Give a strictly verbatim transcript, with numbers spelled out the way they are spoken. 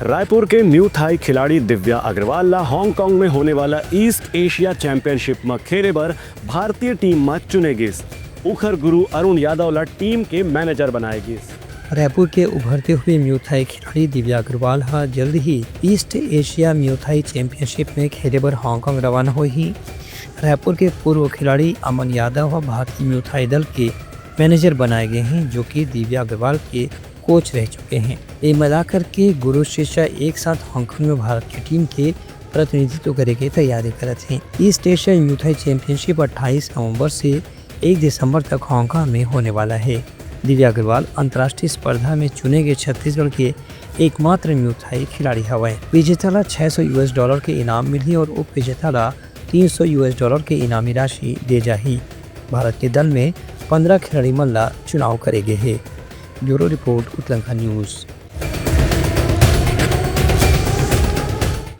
रायपुर के mu Thai खिलाड़ी दिव्या अग्रवाल ला हांगकांग में होने वाला ईस्ट एशिया चैंपियनशिप म खेले बर भारतीय टीम म चुने गिस। उखर गुरु अरुण यादव ला टीम के मैनेजर बनाए गिस। रायपुर के उभरते हुए म्यूथाई खिलाड़ी दिव्या अग्रवाल ह जल्द ही ईस्ट एशिया म्यूथाई चैंपियनशिप में खेले बर हांगकांग रवाना होही। रायपुर के पूर्व खिलाड़ी अमन यादव ह भारतीय म्यूथाई दल के मैनेजर बनाए गए हैं, जो कि दिव्या अग्रवाल के कोच रह चुके हैं। ये मिलाकर के गुरु शिष्य एक साथ हांगकांग में भारत की टीम के प्रतिनिधित्व करे के तैयारी करत हैं। ईस्ट एशिया म्यूथाई चैंपियनशिप अट्ठाईस नवंबर से एक दिसंबर तक हांगकांग में होने वाला है। दिव्या अग्रवाल अंतर्राष्ट्रीय स्पर्धा में चुने गए छत्तीसगढ़ के एकमात्र म्यूथाई खिलाड़ी हवय। विजेता ला छह सौ यूएस डॉलर के इनाम मिलही और उप विजेता ला तीन सौ यूएस डॉलर के इनामी राशि दे जाही। भारत के दल में पंद्रह खिलाड़ी मन ला चुनाव करे गे हे। ब्यूरो रिपोर्ट, उतलंका न्यूज।